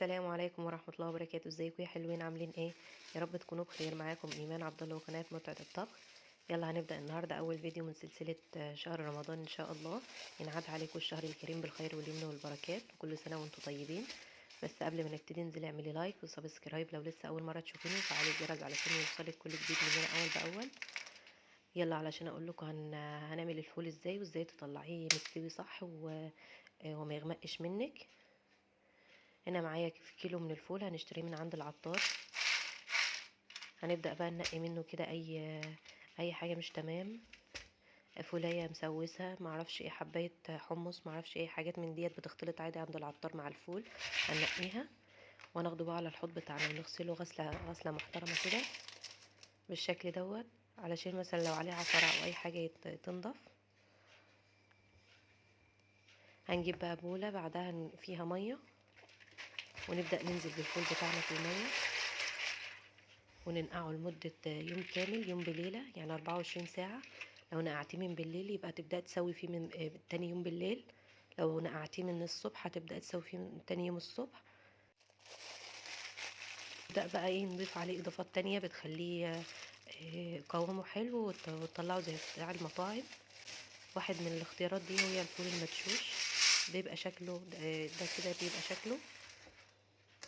السلام عليكم ورحمة الله وبركاته. ازيكم يا حلوين؟ عاملين ايه؟ يا رب تكونوا بخير. معاكم ايمان عبد الله وقناة متعة الطبخ. يلا هنبدأ النهاردة اول فيديو من سلسلة شهر رمضان ان شاء الله. ينعاد عليكم الشهر الكريم بالخير واليمن والبركات، وكل سنة وانتم طيبين. بس قبل ما نبتدي انزلي اعملي like و subscribe لو لسه اول مرة تشوفيني، وفعلي الجرس علشان يوصلك كل جديد مننا اول باول. يلا علشان اقول لكم هنعمل الفول ازاي، وازاي تطلعيه مستوي صح وما يغمقش منك. هنا معايا كيلو من الفول هنشتريه من عند العطار. هنبدأ بقى ننقي منه كده اي حاجة مش تمام، فولاية مسوسة، معرفش ايه، حباية حمص، معرفش ايه، حاجات من ديت بتختلط عادي عند العطار مع الفول. هننقيها وناخده بقى على الحوض بتاعنا ونغسله غسلة محترمة كده بالشكل دوت، علشان مثلا لو عليه عفرة او اي حاجة تنضف. هنجيب بقى بولة بعدها فيها مية، ونبدأ ننزل بالفول بتاعنا في المية وننقعه لمدة يوم كامل، يوم بليلة، يعني 24 ساعة. لو نقعتيه من بالليل يبقى تبدأ تسوي فيه من تاني يوم بالليل، لو نقعتيه من الصبح هتبدأ تسوي فيه من تاني يوم الصبح. نبدأ بقى ايه، نضيف عليه اضافات تانية بتخليه قوامه حلو وتطلعه زي بتاع المطاعم. واحد من الاختيارات دي هي الفول المدشوش، بيبقى شكله ده كده، بيبقى شكله.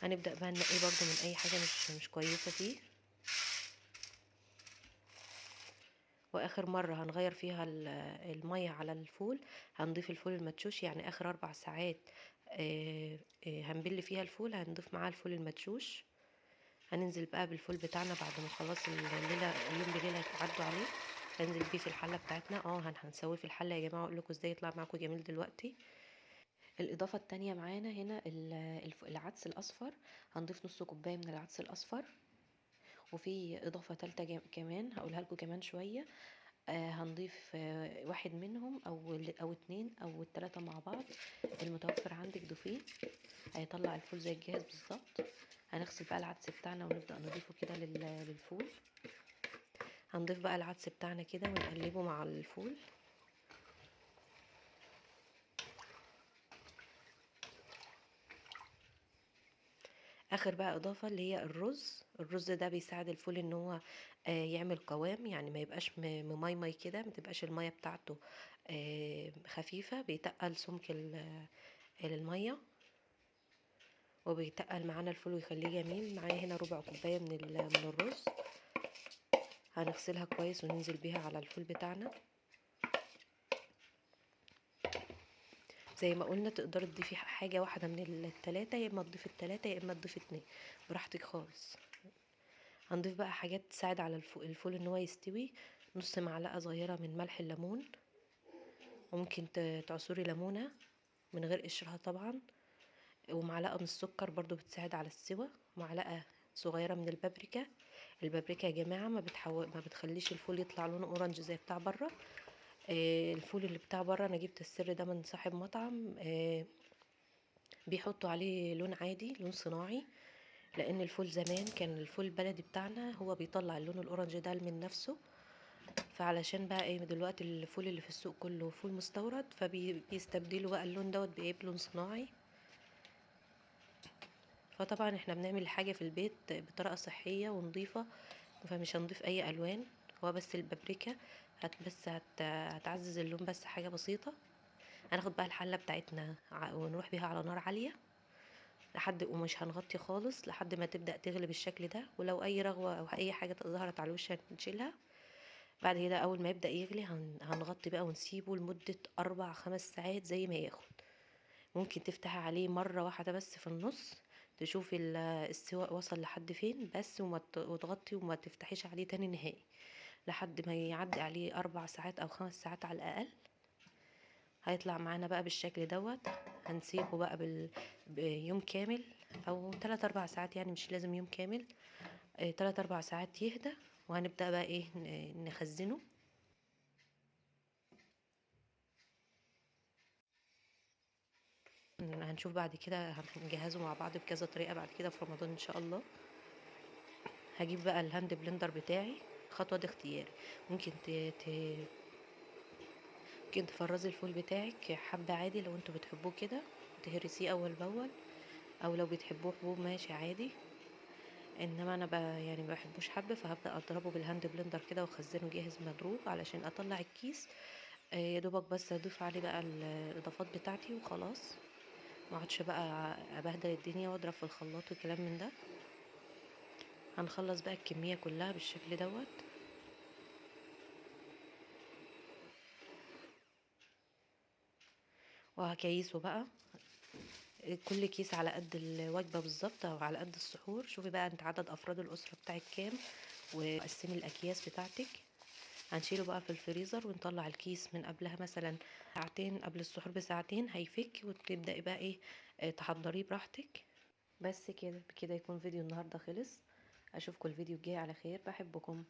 هنبدأ بقى ننقيه برضو من اي حاجة مش كويسة فيه. واخر مرة هنغير فيها المية على الفول هنضيف الفول المدشوش، يعني اخر 4 ساعات هنبل فيها الفول هنضيف معاه الفول المدشوش. هننزل بقى بالفول بتاعنا بعد ما خلاص الليلة، اليوم بليلة عدوا عليه، هننزل بيه في الحلة بتاعتنا. هنسويه في الحلة يا جماعة، اقول لكم ازاي يطلع معاكم جميل دلوقتي. الإضافة التانية معانا هنا العدس الأصفر، هنضيف نص كوباية من العدس الأصفر. وفي إضافة تالتة كمان هقولها لكم كمان شوية، هنضيف واحد منهم أو 2 أو 3 مع بعض، المتوفر عندك ضيفيه، هيطلع الفول زي الجاهز بالظبط. هنغسل بقى العدس بتاعنا ونبدأ نضيفه كده للفول. هنضيف بقى العدس بتاعنا كده ونقلبه مع الفول. اخر بقى اضافه اللي هي الرز. الرز ده بيساعد الفول ان هو يعمل قوام، يعني ما يبقاش مميمي كده، ما تبقاش الميه بتاعته خفيفه، بيتقل سمك الميه وبيتقل معانا الفول ويخليه جميل. معايا هنا ربع كوبايه من الرز، هنغسلها كويس وننزل بيها على الفول بتاعنا. زي ما قلنا تقدري تضيفي حاجة واحدة من التلاتة، يا اما تضيفي التلاتة يا اما تضيفي 2، براحتك خالص. هنضيف بقى حاجات تساعد على الفول ان هو يستوي. نص معلقة صغيرة من ملح الليمون، وممكن تعصري ليمونة من غير قشرها طبعا، ومعلقة من السكر برضو بتساعد على السوى، معلقة صغيرة من البابريكا. البابريكا يا جماعة ما بتخليش الفول يطلع لونه orange زي بتاع بره. الفول اللي بتاع بره انا جبت السر ده من صاحب مطعم، بيحطوا عليه لون عادي، لون صناعي، لان الفول زمان كان الفول البلدي بتاعنا هو بيطلع اللون ال orange ده من نفسه. فعلشان بقى ايه دلوقتي الفول اللي في السوق كله فول مستورد، فبيستبدلوا بقى اللون دوت بايه، بلون صناعي. فطبعا احنا بنعمل حاجة في البيت بطريقة صحية ونظيفة، فمش هنضيف اي الوان، هو بس البابريكا هتعزز اللون بس حاجة بسيطة. هناخد بقى الحلة بتاعتنا ونروح بيها على نار عالية لحد، ومش هنغطي خالص لحد ما تبدأ تغلي بالشكل ده، ولو اي رغوة او اي حاجة ظهرت على الوش هنشيلها. بعد كده اول ما يبدأ يغلي هنغطي بقى ونسيبه لمدة 4-5 ساعات زي ما ياخد. ممكن تفتحي عليه مرة واحدة بس في النص تشوفي السواء وصل لحد فين بس، وتغطي وما تفتحيش عليه تاني نهائي لحد ما يعدي عليه 4 ساعات او 5 ساعات على الاقل. هيطلع معانا بقى بالشكل دوت. هنسيبه بقى بيوم كامل او 3-4 ساعات، يعني مش لازم يوم كامل، 3-4 ساعات يهدى، وهنبدأ بقى ايه نخزنه. هنشوف بعد كده هنجهزه مع بعض بكذا طريقة بعد كده في رمضان ان شاء الله. هجيب بقى ال hand blender بتاعي، الخطوة دي اختياري، ممكن تفرزي الفول بتاعك حبة عادي لو انتوا بتحبوه كده، تهرسيه اول باول، او لو بتحبوه حبوب ماشي عادي، انما انا يعني ما بحبوش حب، فهبدا اضربه بال hand blender كده واخزنه جاهز مضروب علشان اطلع الكيس. يا دوبك بس اضيف عليه بقى الاضافات بتاعتي وخلاص، ما اقعدش بقى ابهدل الدنيا واضرب في الخلاط وكلام من ده. هنخلص بقى الكمية كلها بالشكل دوت. وهكيسه بقى كل كيس على قد الوجبة بالظبط او على قد السحور. شوفي بقى انت عدد افراد الاسرة بتاعك كام وقسمي الاكياس بتاعتك. هنشيله بقى في الفريزر ونطلع الكيس من قبلها مثلا ساعتين، قبل السحور بساعتين هيفك، وتبدأي بقى ايه تحضريه براحتك. بس كده بكده يكون فيديو النهارده خلص. اشوفكم الفيديو الجاي على خير. بحبكم.